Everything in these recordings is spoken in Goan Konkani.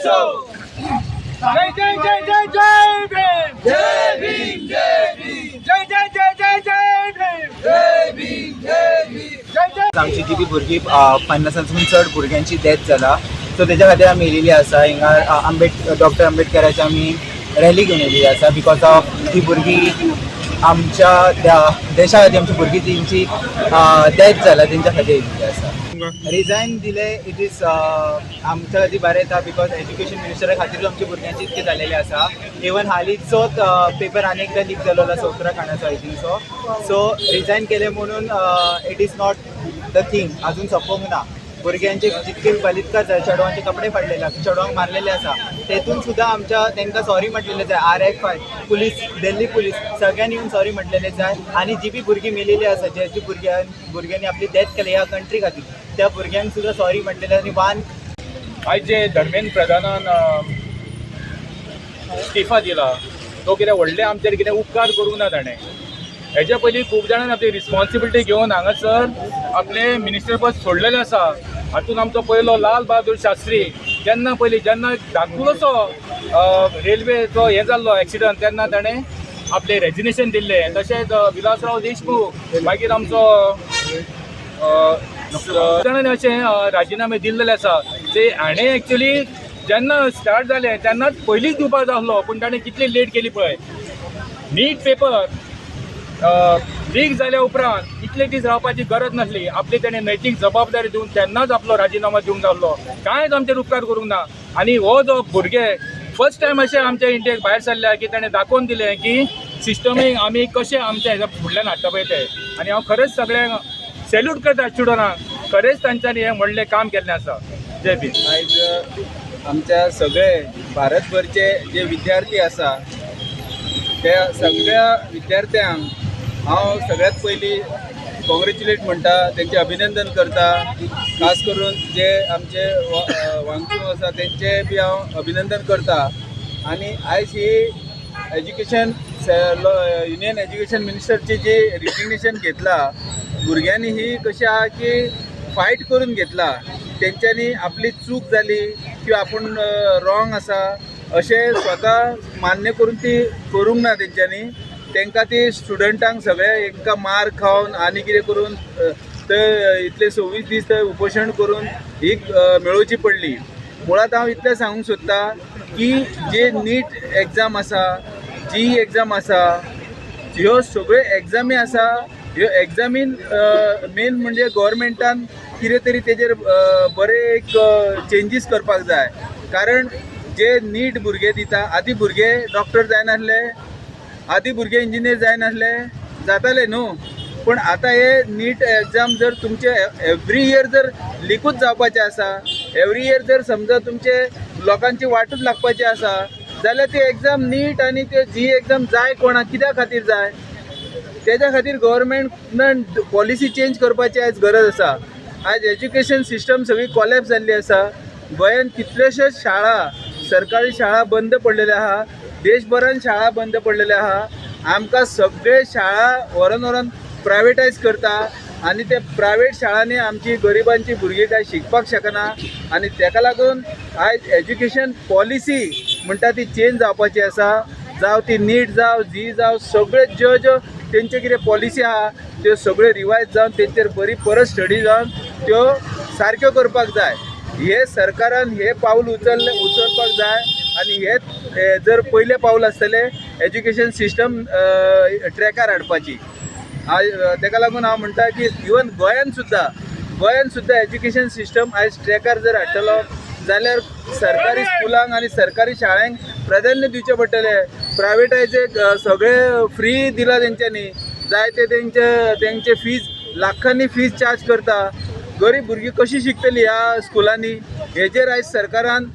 जय जय जय जय जय भीम. जय भीम, जय भीम. जय जय जय जय जय भीम. जय भीम, जय भीम. जय जय. आमची जी बी भुरगीं 50 सून चड भुरग्यांची डेथ जाला, सो तेज्या खातीर आमी येयलेली आसा हिंगा. डॉक्टर आंबेडकराची आमी रॅली घेवन येयलेली आसा, because of ती भुरगीं आमच्या त्या देशा खातीर, आमची भुरगीं तेंची डेथ जाला, तेंच्या खातीर येयलेली आसा. रिजायन दिले, it is आमच्या खातीर बरें येता, because education मिनिस्टरा खातीर आमच्या भुरग्यांची इतकें जालेलें आसा. इवन हालींचोच पेपर आनी एकदां लीक जालो आसा उत्तराखंडाचो, I think so. So resign केलें म्हणून it is not the thing. अजून सोंपोंक ना. भुरग्यांचे जितके बलात्कार जाले, चेडवांचे कपडे फाडलेले आसा, चेडवांक मारलेले आसा, तेतून सुद्दां आमच्या तांकां सॉरी म्हटलेलें जाय. आरएफआय पुलीस, दिल्ली पुलीस सगळ्यांनी येवन सॉरी म्हटलेलें जाय. आनी जी बी भुरगीं मेलेली आसा, ज्या भुरग्यांनी आपली डेथ केली ह्या कंट्री खातीर, त्या भुरग्यांक सुद्दां सॉरी म्हटलेलें आनी वान आयज जे धर्मेंद्र प्रधानान इस्तिफा दिला, तो कितें व्हडलें आमचेर कितें उपकार करूंक ना ताणें. हेच्या पयलीं खूब जाणांनी आपली रिस्पॉन्सिबिलिटी घेवन हांगासर आपलें मिनिस्टर पद सोडलेलें आसा. हातूंत आमचो पयलो लाल बहादूर शास्त्री. जेन्ना पयलीं जेन्ना धाकटुलोसो रेल्वेचो हें जाल्लो एक्सिडंट, तेन्ना ताणें आपलें रेजिग्नेशन दिल्लें. तशेंच विलासराव देशमुख, मागीर आमचो जाणांनी अशें राजिनामे दिल्लेले आसा. ते हाणें एक्चुली जेन्ना स्टार्ट जालें तेन्नाच पयलींच दिवपाक जाय आसलो, पूण ताणें कितली लेट केली पळय. नीट पेपर लीक जाल्या उपरांत इतले दीस रावपाची गरज नासली. आपली ताणें नैतीक जबाबदारी दिवन तेन्नाच आपलो राजिनामो दिवंक जाय आसलो. कांयच आमचेर उपकार करूंक ना. आनी हो जो भुरगे फर्स्ट टायम अशें आमच्या इंडियेक भायर सरल्या की ताणें दाखोवन दिलें की सिस्टमीक आमी कशें आमच्या हेज्या फुडल्यान हाडटा पळय ते. आनी हांव खरेंच सगळ्यांक सॅल्यूट करता स्टुडंटांक. खरेंच तांच्यांनी हें व्हडलें काम केल्लें आसा. जय भीम. आयज आमच्या सगळे भारतभरचे जे विद्यार्थी आसा, त्या सगळ्या विद्यार्थ्यांक हांव सगळ्यात पयलीं कॉंग्रेच्युलेट म्हणटा, तेंचें अभिनंदन करता. खास करून जे आमचे वांगचू आसा, तेंचें बी हांव अभिनंदन करता. आनी आयज ही एज्युकेशन युनियन एज्युकेशन मिनिस्टरची जी रिजिग्नेशन घेतला भुरग्यांनी, ही कशी आहा की फायट करून घेतला तेंच्यांनी. आपली चूक जाली किंवा आपूण रॉंग आसा अशें स्वता मान्य करून ती करूंक ना तेंच्यांनी. तांकां ती स्टुडंटांक सगळे हेंकां मार खावन आनी कितें करून ते इतले 26 दीस ते उपोशण करून ही मेळोवची पडली. मुळात हांव इतलें सांगूंक सोदता की जे नीट एग्जाम आसा, जी एग्जाम आसा, ह्यो सगळ्यो एग्जामी आसा, ह्यो एग्जामीन मेन म्हणजे गव्हर्मेंटान कितें तरी तेजेर बरे एक चेंजीस करपाक जाय. कारण जे नीट भुरगे दिता, आदीं भुरगे डॉक्टर जायनासले, आदीं भुरगे इंजिनियर जायनासले? जाताले न्हू? पूण आतां हे नीट एग्जाम जर तुमचे एवरी इयर जर लिकूच जावपाचें आसा, एवरी इयर जर समजा तुमचे लोकांची वाटूच लागपाची आसा, जाल्यार ती एग्जाम नीट आनी ते जी एग्जाम जाय कोणाक, कित्या खातीर जाय? तेज्या खातीर गव्हर्मेंटान पॉलिसी चेंज करपाची आयज गरज आसा. आयज एज्युकेशन सिस्टम सगळी कॉलॅप्स जाल्ली आसा. गोंयांत कितल्योश्योच शाळा, सरकारी शाळा बंद पडलेल्यो आहा. देशभरान शाळा बंद पडलेल्यो आहा. आमकां सगळे शाळा व्हरोन व्हरोन प्रायवेटायज करता आनी ते प्रायवेट शाळांनी आमची गरिबांची भुरगीं कांय शिकपाक शकना. आनी तेका लागून आयज एज्युकेशन पॉलिसी म्हणटा ती चेंज जावपाची आसा. जावं ती नीट जावं, जी जावं, सगळे ज्यो ज्यो तेंच्यो कितें पॉलिसी आहा, त्यो सगळ्यो रिवायज जावन, तेंचेर बरी परत स्टडी जावन त्यो सारक्यो करपाक जाय. हे सरकारान हे पावल उचलपाक जाय आनी हे जर पयलें पावल आसतलें एज्युकेशन सिस्टम ट्रॅकार हाडपाची. आज तेका लागून हांव म्हणटा की इवन गोंयान सुद्दां एज्युकेशन सिस्टम आयज ट्रॅकार जर हाडटलो जाल्यार सरकारी स्कुलांक आनी सरकारी शाळांक प्राधान्य दिवचें पडटलें. प्रायवेटायजे सगळे फ्री दिला तेंच्यांनी, जाय ते तेंचे तेंचे फीज, लाखांनी फीज चार्ज करता. गरीब भुरगीं कशीं शिकतलीं ह्या स्कुलांनी? हेजेर आयज सरकारान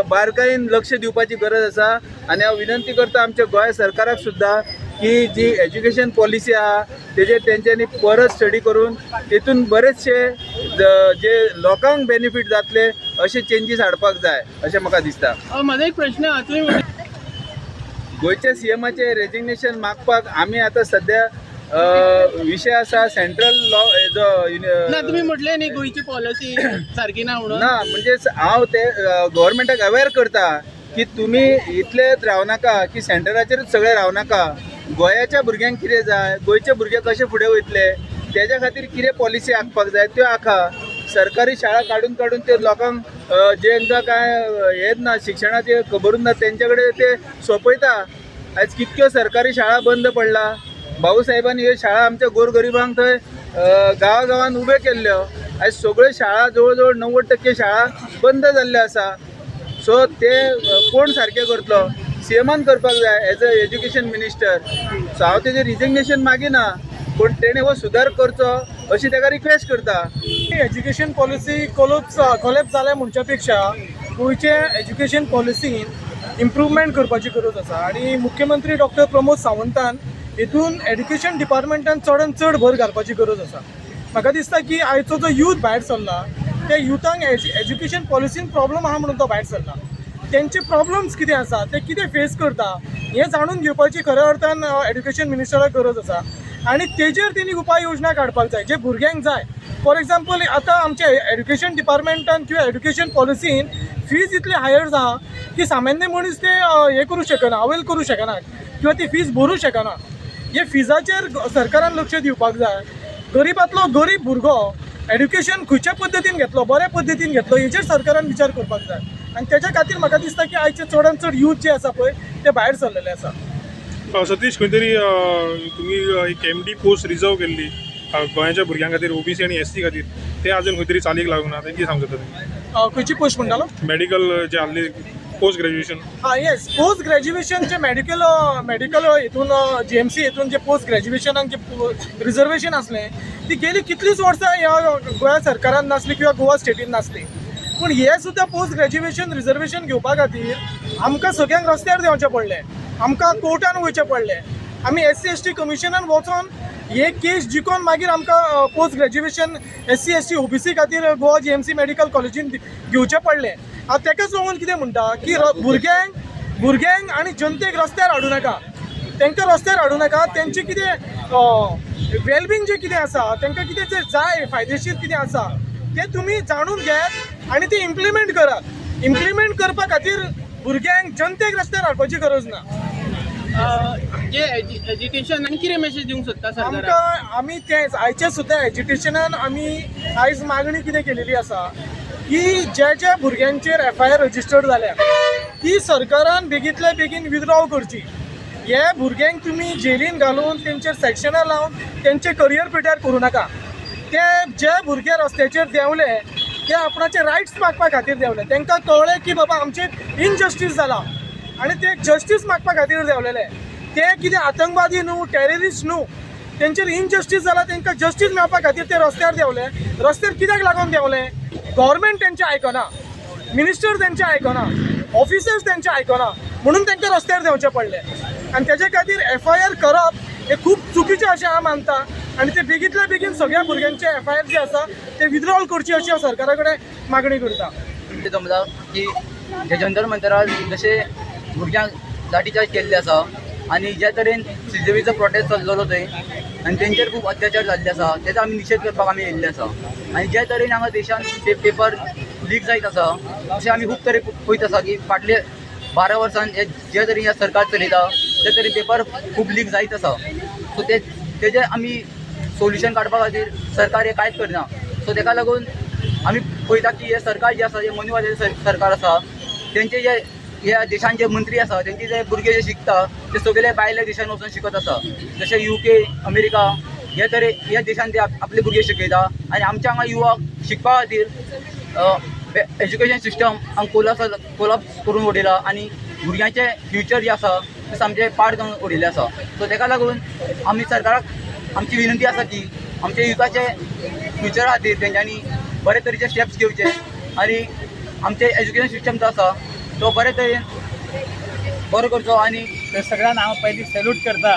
बारकायेन लक्ष दिवपाची गरज आसा. आनी हांव विनंती करता आमच्या गोंय सरकाराक सुद्दां की जी एज्युकेशन पॉलिसी आहा, तेजेर तेंच्यांनी परत स्टडी करून तेतून बरेचशे जे लोकांक बेनिफीट जातले अशे चेंजीस हाडपाक जाय अशें म्हाका दिसता. माझा एक प्रश्न आहे, तुम्ही गोंयच्या सीएमाचे रेजिग्नेशन मागपाक आमी आतां सद्या विशय आसा सेंट्रल लॉ हेजो. ना, तुम्ही म्हटले न्ही गोंयची पॉलिसी सारकी ना म्हणून. ना, म्हणजे हांव ते गव्हर्मेंटाक अवेर करता की तुमी इतलेच रावनाका की सेंटराचेरूच सगळे रावनाका. गोंयाच्या भुरग्यांक कितें जाय, गोंयचे भुरगे कशे फुडें वयतले, तेज्या खातीर कितें पॉलिसी आंखपाक जाय त्यो आंखा. सरकारी शाळा काडून काडून ते लोकांक जेंकां कांय हेच ना, शिक्षणाचें खबरूच ना, तेंचे कडेन ते सोंपयता. आयज कितक्यो सरकारी शाळा बंद पडला. भाऊसाहेबांनी ह्यो शाळा आमच्या गोरगरिबांक थंय गांवागांवान उब्यो केल्ल्यो. आयज सगळ्यो शाळा, जवळ जवळ 90% शाळा बंद जाल्ल्यो आसा. सो ते कोण सारकें करतलो? सीएमान करपाक जाय as a education minister. So हांव तेजें रिजिग्नेशन मागिना, पूण तेणें हो सुदार करचो अशी ताका रिक्वेस्ट करता. एज्युकेशन पॉलिसी कोलप्स कोलॅप्स जाल्या म्हणच्या पेक्षा गोंयचे एज्युकेशन पॉलिसीन इम्प्रूवमेंट करपाची गरज आसा आनी मुख्यमंत्री डॉक्टर प्रमोद सावंतान हितून एड्युकेशन डिपार्टमेंटान चडान चड भर घालपाची गरज आसा. म्हाका दिसता की आयचो जो यूथ भायर सरला, त्या युथांक एज्युकेशन पॉलिसीन प्रॉब्लम आहा म्हणून तो भायर सरला. तेंचे प्रॉब्लम्स कितें आसा, ते कितें फेस करता, हें जाणून घेवपाची खऱ्या अर्थान एड्युकेशन मिनिस्टराक गरज आसा आनी तेजेर तेणी उपाय योजना काडपाक जाय जे भुरग्यांक जाय. फॉर एग्जाम्पल, आतां आमच्या एड्युकेशन डिपार्टमेंटान किंवा एड्युकेशन पॉलिसीन फीज इतली हायर आहा की सामान्य मनीस ते हें करूं शकना, अवेल करूं शकना किंवा ती फीज भरूं शकना. हे फिजाचेर सरकारान लक्ष दिवपाक जाय. गरिबांतलो गरीब भुरगो एड्युकेशन खंयच्या पद्दतीन घेतलो, बऱ्या पद्दतीन घेतलो, हेजेर सरकारान विचार करपाक जाय आनी तेच्या खातीर म्हाका दिसता की आयचे चडान चड यूथ जे आसा पळय ते भायर सरलेले आसा. सतीश, खंय तरी तुमी एक एमडी पोस्ट रिजर्व केल्ली गोंयाच्या भुरग्यां खातीर, ओबीसी आनी एससी खातीर, ते अजून खंय तरी चालीक लागूंक ना. तें कितें सांगता तुमी? खंयची पोस्ट म्हणटालो? मेडिकल जे आहली, पोस्ट ग्रॅज्युएशन. हां, येस, पोस्ट ग्रॅज्युएशन जे मेडिकल मेडिकल हितून, जीएमसी हितून जे पोस्ट ग्रॅज्युएशनाक जे रिजर्वेशन आसलें, ती गेली कितलींच वर्सां ह्या गोंया सरकारान नासली किंवा गोवा स्टेटीन नासली. पूण हे सुद्दां पोस्ट ग्रॅज्युएशन रिजर्वेशन घेवपा खातीर आमकां सगळ्यांक रस्त्यार देंवचें पडलें, आमकां कोर्टान वयचें पडलें. आमी एससी एसटी कमिशनान वचोन हे केस जिखोन मागीर आमकां post graduation SC ST OBC खातीर गोवा जीएमसी मेडिकल कॉलेजीन घेवचें पडलें. हांव तेकाच लागून कितें म्हणटा की भुरग्यांक आनी जनतेक रस्त्यार हाडूं नाका, तांकां रस्त्यार हाडूं नाका. तेंचें कितें वेलबिंग जें कितें आसा, तांकां कितें जें जाय, फायदेशीर कितें आसा, तें तुमी जाणून घेयात आनी तें इम्प्लिमेंट करात. इम्प्लिमेंट करपा खातीर भुरग्यांक, जनतेक रस्त्यार हाडपाची गरज ना. जे एज्युकेशन आनी कितें मेसेज दिवंक सोदता सरकाराक? आमकां आमी तेंच आयचे सुद्दां एज्युकेशनान आमी आयज मागणी कितें केलेली आसा की जे जे भुरग्यांचेर एफआयआर रजिस्टर्ड जाल्या ती सरकारान बेगींतल्या बेगीन विथड्रॉ करची. हे भुरग्यांक तुमी जेलीन घालून, तेंचेर सेक्शनां लावन तेंचें करियर पिड्ड्यार करूं नाका. ते जे भुरगे रस्त्याचेर देंवले ते आपणाचे रायट्स मागपा खातीर देंवले. तांकां कळ्ळें की बाबा आमचेर इनजस्टीस जाला आनी ते जस्टीस मागपा खातीर देंवलेले. ते कितें आतंकवादी न्हू, टेररिस्ट न्हू. तेंचेर इनजस्टीस जाला, तांकां जस्टीस मेळपा खातीर ते रस्त्यार देंवले. रस्त्यार कित्याक लागून देंवले? गव्हर्मेंट तेंचें आयकना, मिनिस्टर तेंचें आयकना, ऑफिसर्स तेंचें आयकना, म्हणून तांकां रस्त्यार देंवचें पडलें. आनी तेजे खातीर एफआयआर करप हें खूब चुकीचें अशें हांव मानता आनी ते बेगींतल्या बेगीन सगळ्या भुरग्यांचे एफआयआर जे आसा ते विथड्रॉल करची अशी हांव सरकारा कडेन मागणी करता. जमला की जे जंतर मंतरार जशे भुरग्यांक लाठीचार्ज केल्ले आसा आनी ज्या तरेन सीजेपीचो प्रोटेस्ट चल्लेलो थंय आनी तेंचेर खूब अत्याचार जाल्ले आसा, तेजो आमी निशेध करपाक आमी येयल्ले आसा. आनी ज्या तरेन हांगा देशान ते पेपर लीक जायत आसा, अशें आमी खूब तरेन पळयत आसा की फाटले 12 वर्सान हे जे तरेन ह्या सरकार चलयता ते तरेन पेपर खूब लीक जायत आसा. सो ते तेजें आमी सोल्युशन काडपा खातीर सरकार हें कांयच करना. सो तेका लागून आमी पळयता की हे सरकार जे आसा, हे मनुवाद्याचें सरकार आसा. तेंचे जे ह्या देशान जे मंत्री आसा, तेंचे जे भुरगे जे शिकता ते सगळे भायल्या देशान वचून शिकत आसा, जशे युके, अमेरिका हे तरे ह्या देशान ते आपले भुरगे शिकयता. आनी आमच्या हांगा युवाक शिकपा खातीर एज्युकेशन सिस्टम हांगा कोलाप्स करून उडयला आनी भुरग्यांचें फ्युचर जें आसा तें सामकें पाड जावन उडयल्लें आसा. सो तेका लागून आमी सरकाराक आमची विनंती आसा की आमच्या युथाचे फ्युचरा खातीर तेंच्यांनी बरे तरेचे स्टेप्स घेवचे आनी आमचें एज्युकेशन सिस्टम जो आसा तो बरे तरेन बरो करचो. आनी ते सगळ्यांना हांव पयलीं सॅल्यूट करता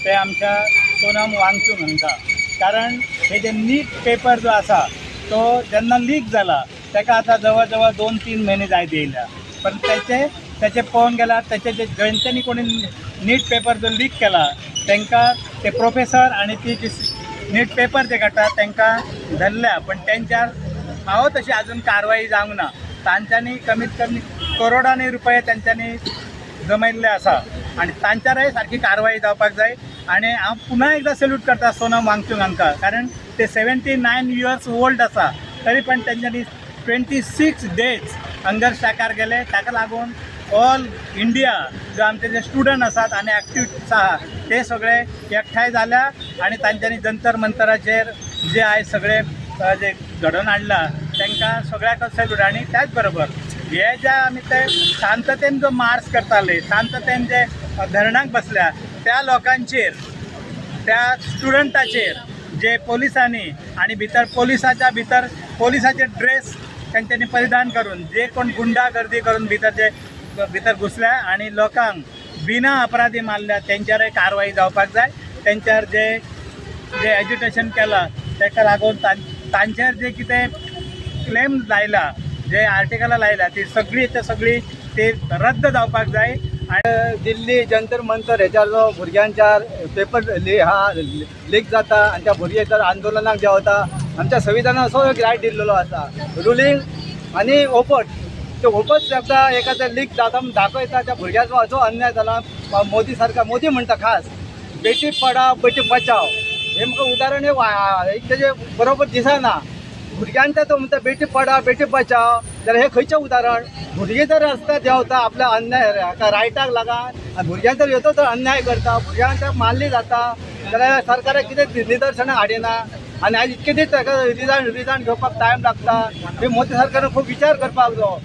ते आमच्या सोनम वांगचूक हांकां, कारण हे जे नीट पेपर जो आसा तो जेन्ना लीक जाला तेका आतां जवळ जवळ 2-3 म्हयने जायत येयल्या, पण तेचे तेचे पळोवन गेल्यार तेचे जे जेंच्यांनी कोणी नीट पेपर जो लीक केला तांकां ते प्रोफेसर आनी ती जी नीट पेपर जे काडटा तांकां धरल्या, पण तेंच्यार फावो तशी अजून कारवाई जावंक ना. तांच्यांनी कमीत कमी करोडांनी रुपये तांच्यांनी जमयल्ले आसा आनी तांच्यारय सारकी कारवाई जावपाक जाय. आनी हांव पुन्हा एकदां सॅल्यूट करता सोनम वांगचूक हांकां, कारण ते 79 इयर्स ओल्ड आसा तरी पण तेंच्यांनी 26 डेज हंगर स्ट्रायकार गेले. ताका लागून ऑल इंडिया जो आमचे जे स्टुडंट आसात आनी एक्टिविस्ट आहा ते सगळे एकठांय जाल्या आनी तांच्यांनी जंतर मंतराचेर जे आयज सगळे जे घडोवन हाडला तांकां सगळ्याक सॅल्यूट. आनी त्याच बरोबर हे जे आमी ते शांततेन जो मार्च करताले, शांततेन जे धरणाक बसल्या त्या लोकांचेर, त्या स्टुडंटाचेर जे पोलिसांनी आनी भितर पोलिसाच्या भितर पोलिसाचे ड्रेस तेंच्यांनी परिधान करून जे कोण गुंडागर्दी करून भितर जे भितर घुसल्या आनी लोकांक बिना अपराधी मारल्या तेंच्यारय कारवाई जावपाक जाय. तेंच्यार जे जे एज्युटेशन केलां तेका लागून तांचेर जे कितें क्लेम लायला, जे आर्टिकलां लायला ती सगळी ते सगळी ती रद्द जावपाक जाय. आनी दिल्ली जंतर मंतर हेच्यार जो भुरग्यांच्या पेपर हा लीक जाता आनी त्या भुरगे तर आंदोलनाक देंवता. आमच्या संविधानान असो एक रायट दिल्लेलो आसा रुलींग आनी ओपट, ते ओपट एकदां एखादें लीक जाता म्हूण दाखयता त्या भुरग्याचो असो अन्याय जाला. मोदी सरकार, मोदी म्हणटा खास बेटी पढाव बेटी बचाव, हें म्हाका उदाहरण एक तेजें बरोबर दिसना. भुरग्यांच्या तो म्हणटा बेटी पढाव बेटी बचाव, जाल्यार हें खंयचें उदाहरण? भुरगीं जर रस्त्यार देंवता आपल्या अन्याय हाका रायटाक लागून आनी भुरग्यांक जर येतो तर अन्याय करता, भुरग्यांक मारली जाता, जाल्यार सरकाराक कितें निदर्शनां हाडिना आनी आयज इतके दीस ताका रिजायन घेवपाक टायम लागता. हे मोदी सरकारान खूब विचार करपाक जायो.